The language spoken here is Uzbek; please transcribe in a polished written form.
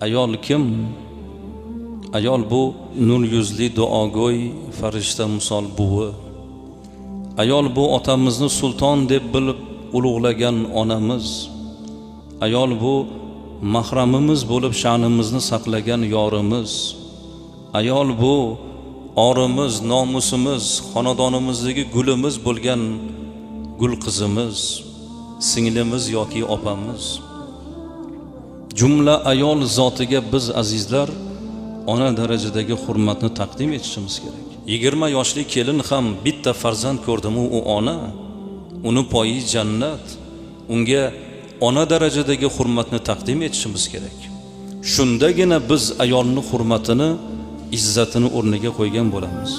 Ayol kim? Ayol bu nur yuzli duogo'y farishta misol buvi. Ayol bu otamizni sulton deb bilib ulug'lagan onamiz. Ayol bu mahramimiz bo'lib sha'nimizni saqlagan yorimiz. Ayol bu orimiz, nomusimiz, xonadonimizdagi gulimiz bo'lgan gul qizimiz, singlimiz yoki opamiz. Jumla ayol zotiga biz azizlar ona darajadagi hurmatni taqdim etishimiz kerak. 20 yoshli kelin ham bitta farzand ko'rdimu u ona, uni poyi jannat, unga ona darajadagi hurmatni taqdim etishimiz kerak. Shundagina biz ayolni hurmatini, izzatini o'rniga qo'ygan bo'lamiz.